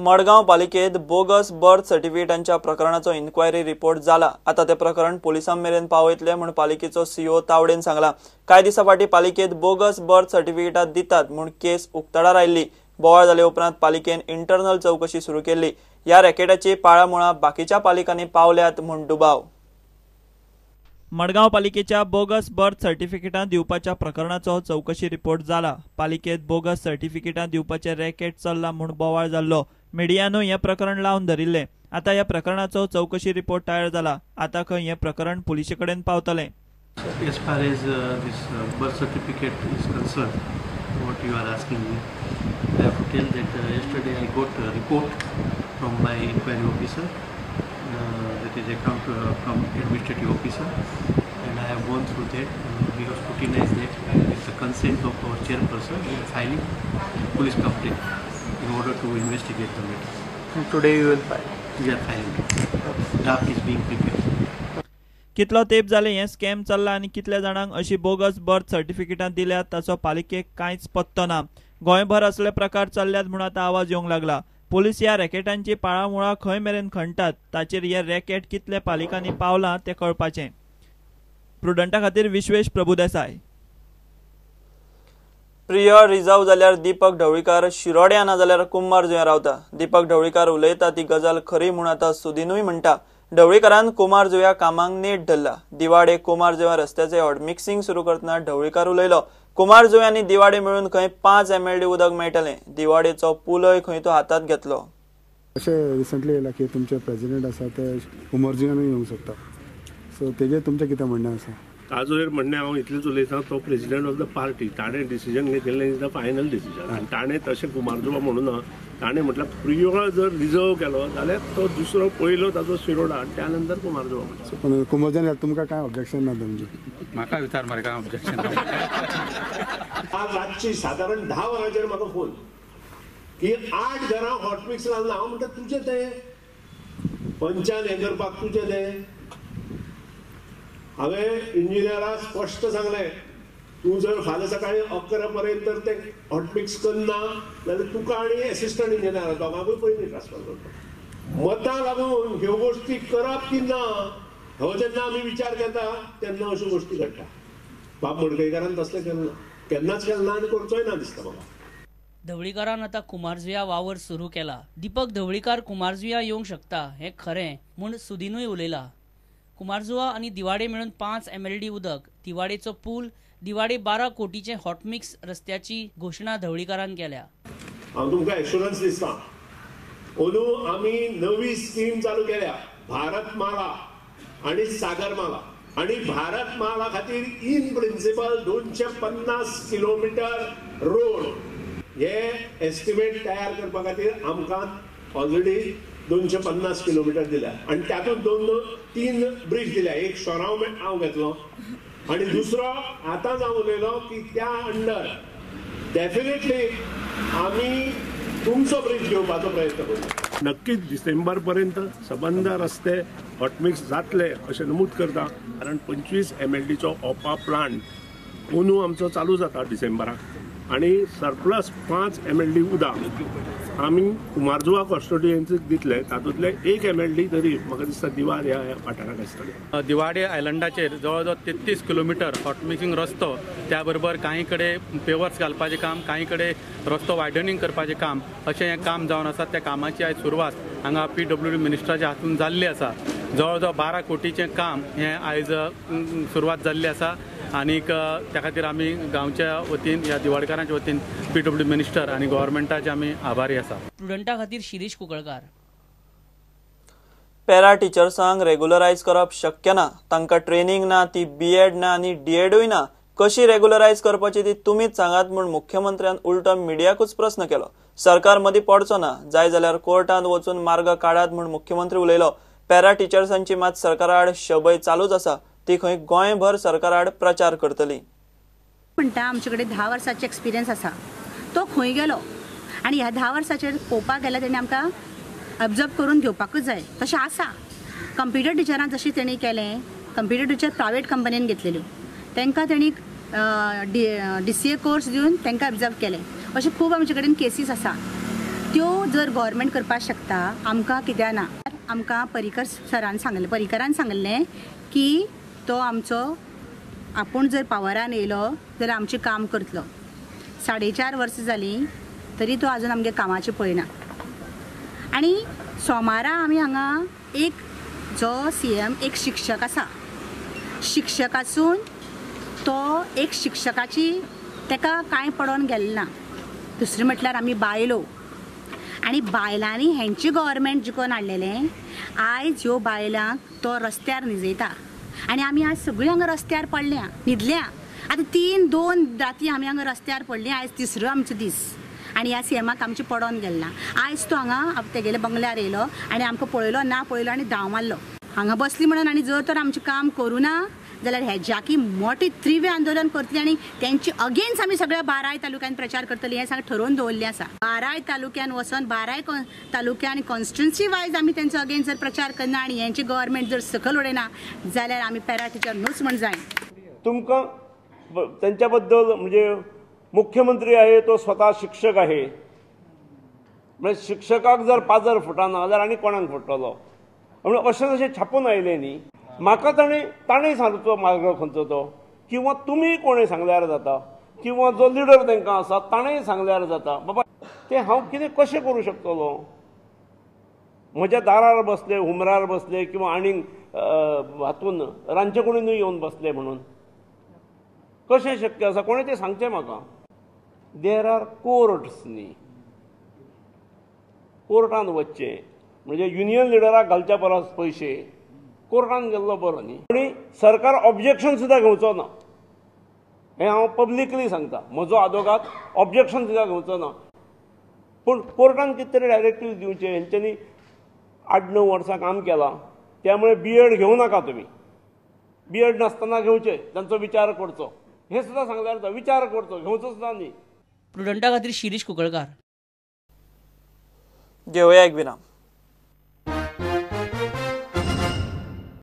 मडगांव पालिकेत bogus birth सर्टिफिकेटांच्या प्रकरणाचो इन्क्वायरी रिपोर्ट जाला. आता ते प्रकरण पोलिसां मेरेन पावयतले म्हूण पालिकेचो सीओ तावडेन सांगला. कांय दिसां फाटीं पालिकेत बोगस बर्थ सर्टिफिकेटां दितात म्हूण केस उक्ताडार आयिल्ली. बोवाळ जाले उपरांत पालिकेन इंटरनल चवकशी सुरू केल्ली. ह्या रॅकेटाची पाळामुळां बाकीच्या पालिकांनी पावल्यात म्हूण दुबाव. मडगांव पालिकेच्या बोगस बर्थ सर्टिफिकेटां दिवपाच्या प्रकरणाचो चवकशी रिपोर्ट जाला. पालिकेत बोगस सर्टिफिकेटां दिवपाचें रॅकेट चल्लां म्हूण बोवाळ जाल्लो. मिडियानूय हें प्रकरण लावन धरिल्लें. आतां ह्या प्रकरणाचो चवकशी रिपोर्ट तयार जाला. आतां खंय हें प्रकरण पुलिशे कडेन पावतलें. As far as this birth certificate is concerned, what you are asking me, I have to tell that yesterday I got a report from my inquiry officer, that is account from administrative officer, and I have gone through that and we have scrutinized that with the consent of our chairperson. We are filing police complaint in order to investigate the matter. And today you will file? We are filing it. Okay. Draft is being prepared. कितलो तेप जाले हें scam चल्ला आनी कितल्या जाणांक अशी bogus birth सर्टिफिकेटां दिल्यात ताचो पालिकेक कांयच पत्तो ना. गोंयभर असले प्रकार चल्ल्यात म्हूण आतां आवाज येवंक लागला. पोलीस ह्या रॅकेटांची पाळामुळां खंय मेरेन खणटात ताचेर हे रॅकेट कितले पालिकांनी पावलां तें कळपाचें. प्रुडंटा खातीर विश्वेश प्रभुदेसाय. प्रिय रिजर्व जाल्यार दीपक ढवळीकार शिरोड्या ना जाल्यार कुमारजुंव्या रावता. दीपक ढवळीकार उलयता ती गजाल खरी म्हूण आतां सुदिनूय म्हणटा. ढवळीकारान कुमारजुंव्या कामांक नेट धरला. दिवाडे कुमारजुंव्या रस्त्याचे हॉटमिक्सिंग सुरू करतना ढवळीकार उलयलो. कुमारजुंव्या आनी दिवाडे मेळून खंय 5 MLD उदक मेळटलें. दिवाडेचो पुलय खंय तो हातांत घेतलो. अशें रिसंटली येयला की तुमचे प्रेसिडेंट आसा ते कुमारजुंव्यानूय येवंक शकता. सो तेजेर तुमचें कितें म्हणणें आसा? ताजोर म्हणणें हांव इतलेंच उलयतां, तो प्रेसिडेंट ऑफ the party, ताणें डिसिजन घेतिल्लें is the final decision. आनी ताणें तशें कुमारजुंवा म्हणूं ना, ताणें म्हटल्यार प्रियोळा जर रिजर्व केलो जाल्यार तो दुसरो पयलो ताजो शिरोडा आनी त्या नंतर कुमारजुंवा म्हणटा. पूण कुमारजुंव्यान तुमकां कांय ऑब्जेक्शन ना तुमचें? म्हाका विचार मरे, कांय ऑब्जेक्शन ना. आज रातची सादारण 10 वरांचेर म्हाका फोन की 8 घरां हॉटमिक्स घालना. हांव म्हणटा तुजें तें पंचान हें करपाक तुजें तें. हांवें इंजिनियराक स्पश्ट सांगलें, तूं जर फाल्यां सकाळी 11 पर्यंत तर ते हॉटमिक्स करना जाल्यार तुका आनी एसिस्टंट इंजिनियरा दोगांकूय पयलीं ट्रान्सफर करता. मतां लागून ह्यो गोश्टी करप की ना हो जेन्ना आमी विचार करता तेन्ना अश्यो गोश्टी घडटा. बाब मडकयकारान तसलें केलें ना, केन्नाच केलें ना आनी करचोय ना दिसता म्हाका. ढवळीकारान आतां कुमारजुंव्या वावर सुरू केला. दीपक ढवळीकार कुमारजुंव्या येवंक शकता हें खरें म्हूण सुदिनूय उलयला. कुमारजुंवा आनी दिवाडे मेळून 5 MLD उदक, दिवाडेचो पूल, दिवाडे 12 कोटीचे हॉटमिक्स रस्त्याची घोशणा ढवळीकारान केल्या. हांव तुमकां एश्युरन्स दिसता, अंदू आमी नवी स्कीम चालू केल्या, भारतमाला आनी सागरमाला. आनी भारतमाला खातीर इन प्रिन्सिपल 250 किलोमिटर रोड हे एस्टिमेट तयार करपा खातीर आमकां ऑलरेडी 250 किलोमिटर दिल्या आनी तातूंत 2-3 ब्रिज दिल्या. एक शोरांव हांव घेतलो आनी दुसरो आतांच हांव उलयलो की त्या अंडर डेफिनेटली आमी तुमचो ब्रिज घेवपाचो प्रयत्न करू. नक्कीच डिसेंबर पर्यंत सबंद रस्ते हॉटमिक्स जातले अशें नमूद करता, कारण 25 MLDचो ओपा प्लांट अंदू आमचो चालू जाता डिसेंबराक आनी सरप्लस 5 MLD उदक आमी कुमारजुंवा कॉन्स्टिट्युएन्सीक दितले. तातूंतले 1 MLD तरी म्हाका दिसता दिवार ह्या वाठाराक आसतले. दिवाडे आयलंडाचेर जवळ जवळ 33 किलोमिटर हॉटमिक्सिंग रस्तो, त्या बरोबर कांय कडेन पेवर्स घालपाचें काम, कांय कडेन रस्तो वायडनिंग करपाचें काम, अशें हें काम जावन आसा. त्या कामाची आयज सुरवात हांगा PWD मिनिस्टराच्या हातून जाल्ली आसा. जवळ जवळ 12 कोटीचें काम हें आयज सुरवात जाल्ली आसा आनीक त्या खातीर आमी गांवच्या वतीन, ह्या दिवाडकारांच्या वतीन PWD minister आनी गव्हर्मेंटाचे आमी आभारी आसा. प्रुडंटा खातीर शिरीष कुंकळकार. पॅरा टिचर्सांक रेग्युलरायज करप शक्य ना. तांकां ट्रेनिंग ना, ती बीएड ना आनी डीएडूय ना. कशी रेग्युलरायज करपाची ती तुमीच सांगात म्हूण मुख्यमंत्र्यान उलटो मिडियाकूच प्रस्न केलो. सरकार मदीं पडचो ना, जाय जाल्यार कोर्टांत वचून मार्ग काडात म्हूण मुख्यमंत्री उलयलो. पॅरा टिचर्सांची मात सरकाराआड शबय चालूच आसा. ती खंय गोंयभर सरकाराआड प्रचार करतली. म्हणटा आमचे कडेन 10 वर्सांचे एक्सपिरियन्स आसा, तो खंय गेलो? आनी ह्या 10 वर्साचेर पळोवपाक गेल्यार तेणी आमकां ऑब्जर्व करून घेवपाकूच जाय. तशें आसा कंप्युटर टिचरां जशें तेणी केलें, कंप्युटर टिचर प्रायवेट कंपनीन घेतलेल्यो, तांकां तेणी DCA course दिवन तांकां ऑब्जर्व केलें. अशें खूब आमचे कडेन केसीस आसा. त्यो जर गव्हर्मेंट करपाक शकता, आमकां कित्याक ना? आमकां पर्रीकर सरान सांगलें, पर्रीकरान सांगलें की तो आमचो आपूण जर पावरान येयलो जाल्यार आमचें काम करतलो. 4.5 वर्सां जालीं तरी तो आजून आमगे कामाचें पळयना. आनी सोमारा आमी हांगा एक जो सीएम एक शिक्षक आसा, शिक्षक आसून तो एक शिक्षकाची ताका कांय पडोन गेलें ना. दुसरें म्हटल्यार आमी बायलो आनी बायलांनी हेंची गव्हर्मेंट जिखोवन हाडलेलें. आयज ह्यो बायलांक तो रस्त्यार न्हिजयता आनी आमी आज सगळीं हांगा रस्त्यार पडल्या, न्हिदल्या. आतां 3-2 राती आमी हांगा रस्त्यार पडली, आयज तिसरो आमचो दीस आनी ह्या सीएमाक आमचें पडोन गेलें ना. आयज तो हांगा तेगेल्या बंगल्यार येयलो आनी आमकां पळयलो ना पळयलो आनी धांव मारलो. हांगा बसली म्हणून आनी जर तर आमचें काम करूं ना जाल्यार हेज्याकी मोटें तीव्र आंदोलन करतली आनी तेंचे अगेन्स्ट आमी सगळ्या 12 तालुक्यान प्रचार करतली हें सगळें ठरोवन दवरलें आसा. 12 तालुक्यान वचोन 12 तालुक्यान कॉन्स्टिट्युन्सी वायज आमी तेंचो अगेन्स्ट जर प्रचार करना आनी हेंची गव्हर्मेंट जर सकयल उडयना जाल्यार आमी पॅरा टिचर न्हूच म्हण जाय. तुमकां तेंच्या बद्दल म्हणजे मुख्यमंत्री आहे तो स्वतः शिक्षक आहे, म्हणजे शिक्षकाक जर पाजर फुटना जाल्यार आनी कोणाक फुट्टलो म्हणून अशें जशें छापून आयलें न्ही. म्हाका ताणें सांगचो मार्ग खंयचो तो, किंवा तुमी कोणें सांगल्यार जाता, किंवा जो लिडर तांकां आसा ताणें सांगल्यार जाता. बाबा तें हांव कितें कशें करूं शकतलो? म्हज्या दारार बसले, हुमरार बसले किंवा आनीक हातून रांदचे कुडीनूय येवन बसले म्हणून कशें शक्य आसा? कोणें तें सांगचें म्हाका. There are courts न्ही, कोर्टान वचचें म्हणजे युनियन लिडराक घालच्या परस पयशे कोर्टान गेल्लो बरो न्ही. आनी सरकार ऑब्जेक्शन सुद्दां घेवचो ना हें हांव पब्लिकली सांगता. म्हजो आदोगाद ऑब्जेक्शन सुद्दां घेवचो ना, पूण कोर्टान कितें तरी डायरेक्टीव दिवचें. हेंच्यांनी 8-9 वर्सां काम केलां, त्यामुळे बीएड घेवं नाका तुमी, बीएड नासतना घेवचें, तांचो विचार करचो हें सुद्दां सांगल्यार जाता. विचार करचो, घेवचो सुद्दां न्ही. प्रुडंटा खातीर शिरीष कुंकळकार. घेवया एक विराम.